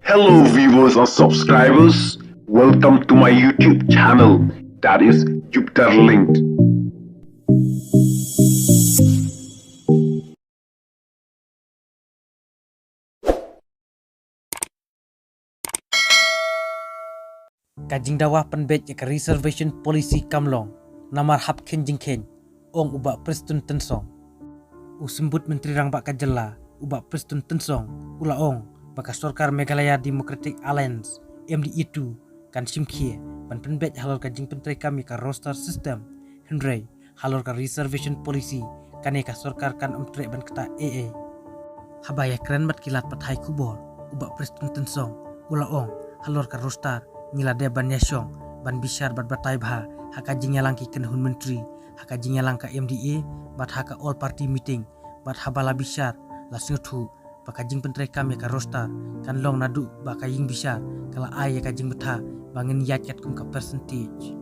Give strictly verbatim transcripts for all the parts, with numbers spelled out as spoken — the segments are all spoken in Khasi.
Hello viewers and subscribers, welcome to my YouTube channel, that is Jupiter Linked. Ka jingdawa pynbeit ïa ka reservation policy kam long namar hap kheiñ jingkheiñ, ong u Bah Prestone Tynsong. U Symbud Myntri Rangbah ka jylla, u Bah Prestone Tynsong, u la ong ba ka sorkar Meghalaya Democratic Alliance, M D A two, kan shim khia ban pynbeit halor ka jingpyntreikam ïa ka roster system, hynrei halor ka reservation policy, kane ka sorkar kan ym treh ban ktah ei ei. Haba ïakren bad ki lad pathai khubor, u Bah Prestone Tynsong u la ong, halor ka roster ngi la dep ban ïashong, ban bishar bad batai bha ha ka jingïalang ki kynhun myntri, ha ka jingïalang ka M D A bad ha ka all party meeting, bad haba la bishar, la sngewthuh ba ka jingpyntreikam ïa ka roster kan long naduh ba ka ïing bishar ka la ai ïa ka jingbthah ba ngin ïaid katkum ka percentage.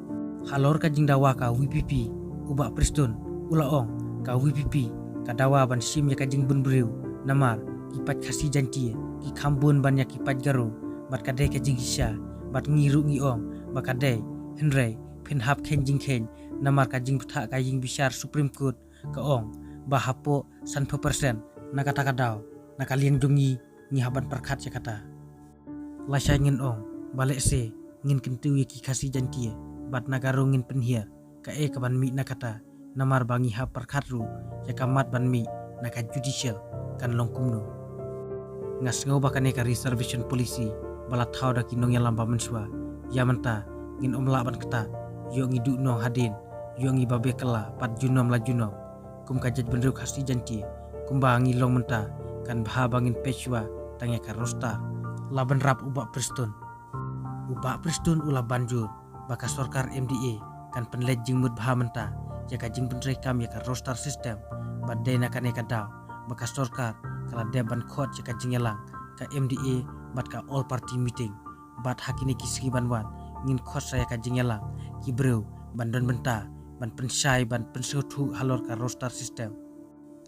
Halor ka jingdawa ka V P P, u Bah Prestone u la ong, ka V P P ka dawa ban shim ïa ka jingbun briew namar ki paid Khasi Jaintia ki kham bun ban ïa ki paid Garo, bad ka dei ka jingshisha, bad ngi ruh ngi ong ba ka dei, hynrei phin hap kheiñ jingkheiñ namar ka jingbthah ka ïing bishar Supreme Court ka ong ba hapoh sanphew percent na kata ka daw, na ka liang jong ngi, ngi hap ban pyrkhat ïa kata. Lashai ngin ong ba lehse ngin kyntiew ïa ki Khasi Jaintia bad na Garo ngin pynhiar kaei kaban mih na kata, namar ba ngi hap pyrkhat ruh ïa ka mat ban mih na ka judicial kan long kumno. Nga sngew ba kane ka reservation policy ba la thaw da ki nongïalam ba mynshuwa, ïa mynta ngin ym lah ban ktah, ïoh ngi duh nong hadien, ïoh ngi ba beh kylla pat junom la junom kum ka jaitbynriew Khasi Jaintia. Kumba ngi long mynta, kan bha ba ngin peit shuwa tang ïa ka roster. La bynrap u Bah Prestone. U Bah Prestone u la ban jur ba ka sorkar M D A kan pynleit jingmut bha mynta ïa ka jingpyntreikam ïa ka roster system, bad dei na kane ka daw ba ka sorkar ka la dep ban khot ïa ka jingïalang ka M D A bad ka all party meeting, bad ha kine ki sngi ban wan ngin khot sa ïa ka jingïalang ki briew ban don bynta ban pynshai ban pynsngewthuh halor ka roster system.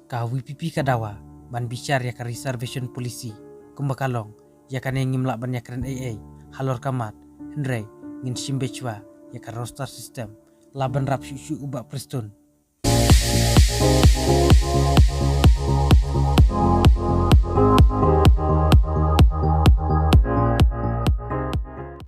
Ka V P P ka dawa ban bishar ïa ka reservation policy kumba ka long, ïa kane ngim lah ban ïakren ei ei halor ka mat, hynrei ngin shim beit shuwa ïa ka roster system. La bynrap shuh shuh u Bah Prestone.